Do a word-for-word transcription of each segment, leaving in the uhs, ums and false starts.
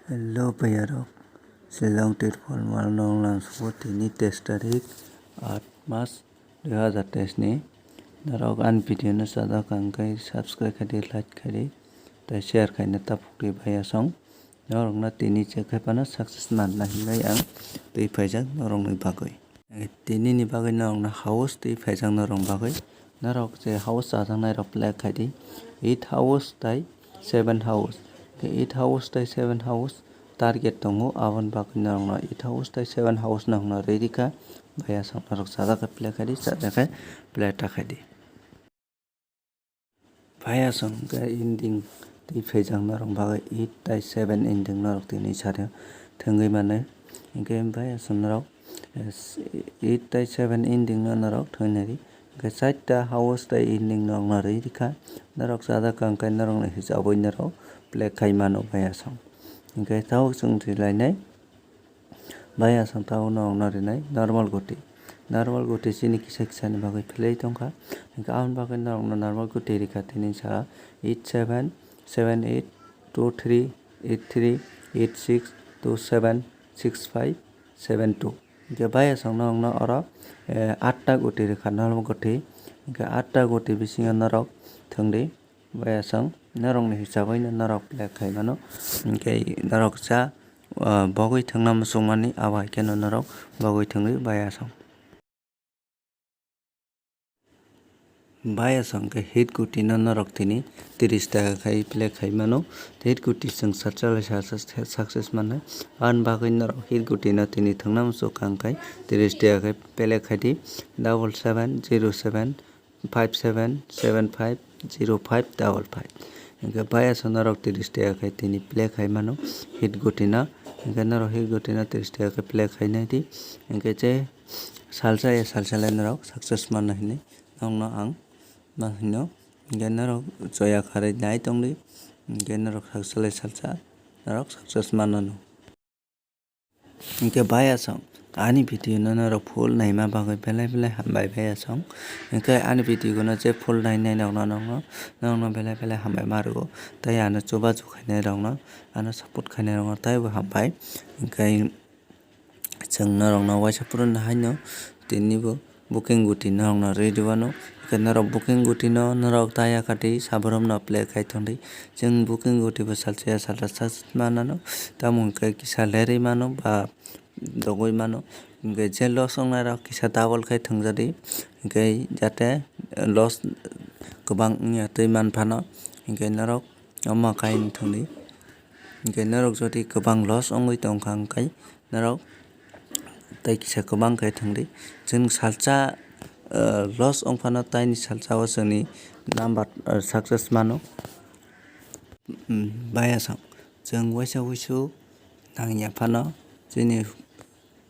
Hello phaiyarok, Shillong Tirpol Mall nong langsugo tini teis tarik aat mas dui hazar teis ni. Norok ani video no chajak kha hwnkhe subscribe khaidi, like khaidi, tei share khaina taphukdi phaiyasong. Norokno tini chekhaipano success manna hinwi ang twi phaijak norokni bagwi. Tinini bagwi norokno house twi phaijak norokni bagwi. Norok je house chajaknairok play khaidi. Eight house tei seven house. Khe eight house tei seven house target tongo, aboni bagwi norokno eight house tei seven house norokno ready kha. Phaiyasong norok chajak khe play khaidi, chajak khe play ta khaidi. Phaiyasong hwnkhe ending twi phaijak norok bagwi eight tei seven ending norok tini sario thwngwi mano. Hwnkhe phaiyasong norok, eh, eight tei seven ending no norok thwngwi nai di. Hwnkhe chaita house tei ending norok no rwi rikha. Norok chajak kha hwnkhe norokni hisabwi norok play khai mano phaiyasong. Hwnkhe tabuk chwng twi lainai. Phaiyasong tabuk norokno rinai normal guti. Normal guti chini kisa kisani bagwi phlwi tongkha. Hwnkhe aboni bagwi norokno normal guti rikha tini sa eight seven seven eight two three eight three eight six two seven six five seven two. Hwnkhe phaiyasong norokno oro, eh, atta guti rikha normal guti. Hwnkhe atta guti bisingo norok thwngdi. Phaiyasong norokni hisabwi no norok play khai mano, hwnkhe norok cha, ah, bogwi thwngna muchungmani abo hai kheno norok bogwi thwngwi phaiyasong. Phaiyasong khe hit guti no norok tini tris taka khai play khai mano, hit guti chwng satchalai sa success mannai, aboni bagwi norok hit guti no tini thwngna muchung kha hwnkhe tris taka khai play khai di, double seven zero seven five seven seven five zero five double five. Hwnkhe phaiyasong norok tris taka khai tini play khai mano hit guti no. Hwnkhe norok hit guti no tris taka khai play khai nai di. Hwnkhe je salsa ya salsa lai norok success manna hinwi norokno ang ma hino. Hwnkhe norok choya kharwi nai tongdi. Hwnkhe norok salsa lai salsa norok success manna no. Hwnkhe phaiyasong ani video no norok full naima bagwi belai belai hambai phaiyasong. Hwnkhe ani video no je full nainai rokno nokno, nokno belai belai hambai ma rwgo. Tei ano chubachu khainai rokno, ano support khainai rokno teibo hambai. Hwnkhe chwng norokno waisa phuru haino tinibo booking guti norokno rwi rwmano. Hwnkhe norok booking guti no norok ta yakati saboromno play khai tongdi. Chwng booking guti bo salsa ya salsa success manano. Tamo hwnkhe kisa lerwi mano ba dogwi mano. Hwnkhe je loss ongnairok kisa double khai thwngjadi. Hwnkhe jate loss kwbang wngya twi manphano. Hwnkhe norok omo khai wng thangdi. Hwnkhe norok jodi kwbang loss wngwi tongkha hwnkhe norok tei kisa kwbang khe thangdi. Chwng salsa, eh, loss wngphano taini salsa o chwngni number, eh, success mano. Phaiyasong chwng waisa wuisu nangya phano chini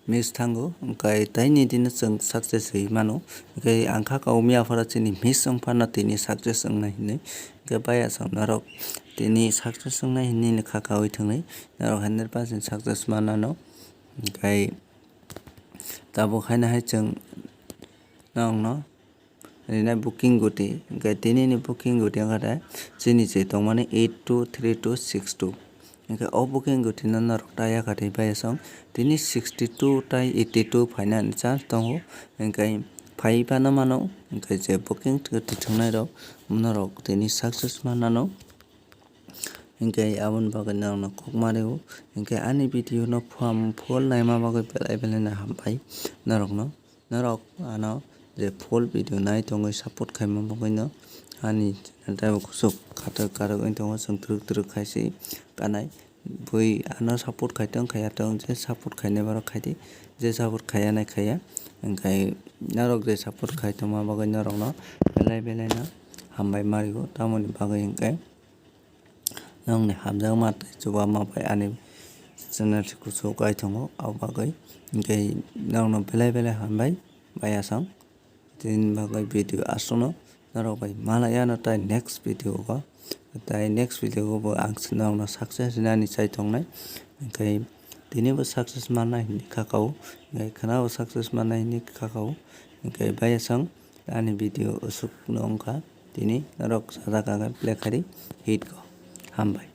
miss thango, hwnkhe taini dino chwng success wi mano. Hwnkhe ang kha kao miya phano chini miss wng phano tini success wngnai hinwi. Hwnkhe phaiyasong norok tini success wngnai hinwi kha kaui thangwi norok hundred percent success manano. Hwnkhe tabuk haino hai chwng norokno rinai booking guti, hwnkhe tinini booking guti wngkha de chini je tongmani eight two three two six two. Hwnkhe o booking guti no norok ta yakati phaiyasong tini sixty two tei eighty two phainani chance tongo, hwnkhe phai phano mano, hwnkhe je booking guti thwngnairok norok tini success mannano. Hwnkhe aboni bagwi norokno kok ma rwo, hwnkhe ani video no full naima bagwi belai belai no hambai norokno. Norok ano je full video nai tongwi support khaima bagwino ani channel taibo kuchuk khatok karok wng tongo, chwng twrwk twrwk khaisi kanai. Bui ano support khai tong khaiya tong, je support khainai borok khaidi, je support khaiya nai khaiya. Hwnkhe norok je support khai tongma bagwi norokno belai belai no hambai ma rwo, tamoni bagwi hwnkhe. Nokni hamjakma tei chubama bai ani channel se kuchuk kai tongo, abo bagwi hwnkhe nokno belai belai hambai phaiyasong. Tini bagwi video aswkno norok bai malai ano tai next video o, tai next video o bo ang nokno success rinani chai tongnai, hwnkhe tini bo success mannai hinwi kha kao, hwnkhe khwnabo success mannai hinwi kha kao, hwnkhe phaiyasong ani video aswkno wngkha. Tini norok sajak ang play khaidi hit go. Hambai.